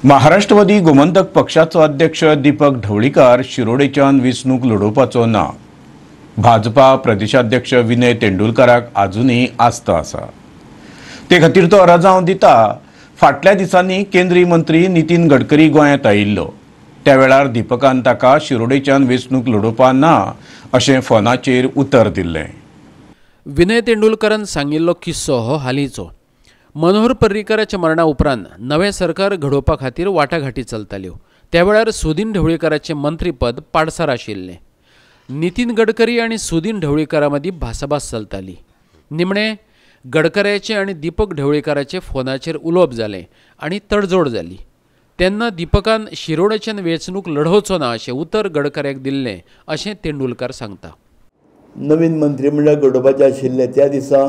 महाराष्ट्रवादी गोमंतक पक्षाचो अध्यक्ष दीपक ढवळीकार शिरोडेच्यान वेंचणूक लढोवपाचो ना. भाजपा प्रदेशाध्यक्ष विनय तेंडुलकाराक आजुनूय आस्त आसा. ते खातीर तो रजांव दिता. फाटल्या दिसांनी केंद्रीय मंत्री नितीन गडकरी गोंयांत आयिल्लो. त्या वेळार दीपकान ताका शिरोडेच्यान वेंचणूक लढोवपा ना अशें फोनाचेर उतर दिल्लें. विनय तेंडुलकारान सांगिल्लो किस्सो हो हालींचो. मनोहर पर्रीकाराच्या मरणा उपरांत नवें सरकार घडोवपा खातीर वाटाघाटी चलताल्यो. त्या वेळार सुदीन ढवळीकाराचें मंत्रीपद पाडसार आशिल्लें. नितीन गडकरी आनी सुदीन ढवळीकारा मदीं भासाभास चलताली. निमणें गडकऱ्याचें आनी दीपक ढवळीकाराचें फोनाचेर उलोवप जालें आनी तडजोड जाली. तेन्ना दीपकान शिरोडेच्यान वेंचणूक लढोवचो ना अशें उतर गडकऱ्याक दिल्लें अशें तेंडुलकार सांगता. नवीन मंत्रीमंडळ घडोवपाचें आशिल्लें त्या दिसा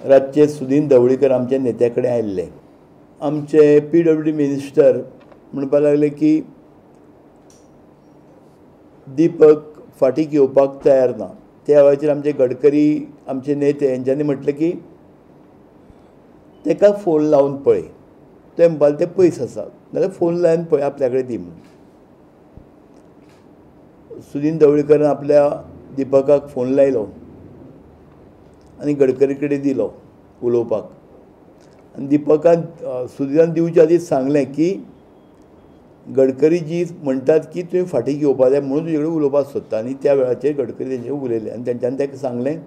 रातचे सुदीन ढवळीकर आमच्या नेत्या कडेन आयिल्ले. आमचे PWD minister म्हणपाक लागले की दीपक फाटीं घेवपाक तयार ना. त्या वेळाचेर आमचे गडकरी आमचे नेते हेंच्यांनी म्हटलें की ताका फोन लावन पळय, ते म्हणपाक ते पयस आसा नाल्यार फोन लावन पळय आपल्या कडेन दी म्हणून. सुदीन ढवळीकरान आपल्या दीपकाक फोन लायलो आनी गडकरी कडेन दिलो उलोवपाक. आनी दीपकान सुदीनान दिवच्या आदीं सांगलें की गडकरी जी म्हणटात की तुवें फाटीं घेवपा जाय म्हणून तुजे कडेन उलोवपाक सोदता. आनी त्या वेळाचेर गडकरी तेंचे उलयले आनी तेंच्यांनी ताका सांगलें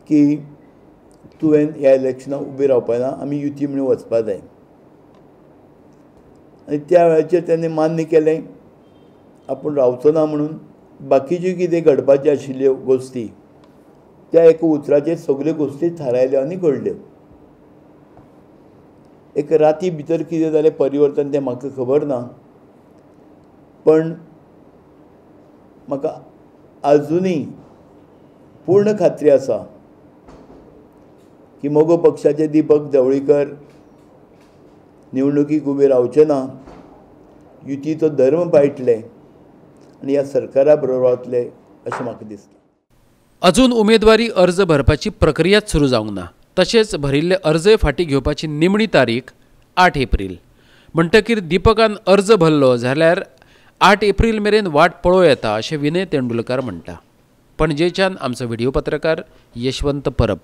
की तुवें ह्या इलेक्शनाक उबें रावपा ना, आमी युती म्हणून वचपा जाय. आनी त्या वेळाचेर तेणें मान्य केलें आपूण रावचो ना म्हणून. बाकीच्यो कितें घडपाच्यो आशिल्ल्यो गोश्टी त्या एका उतराचेर सगल्यो गोश्टी थारायल्यो आनी घडल्यो. एक राती भितर कितें जालें परिवर्तन तें म्हाका खबर ना, पण म्हाका आजुनूय पूर्ण खात्री आसा की मगो पक्षाचे दीपक ढवळीकर निवडणुकीक उबे रावचे ना, युतीचो धर्म पाळटले आनी ह्या सरकारा बरोबर रावतले अशें म्हाका दिसता. अजून उमेदवारी अर्ज भरपाची प्रक्रियाच सुरू जावंक ना. तशेंच भरिल्ले अर्जय फाटीं घेवपाची निमणी तारीख 8 एप्रील. म्हणटकीर दीपकान अर्ज भरलो जाल्यार 8 एप्रील मेरेन वाट पळोवं येता अशें विनय तेंडुलकार म्हणटा. पणजेच्यान आमचो व्हिडिओ पत्रकार यशवंत परब.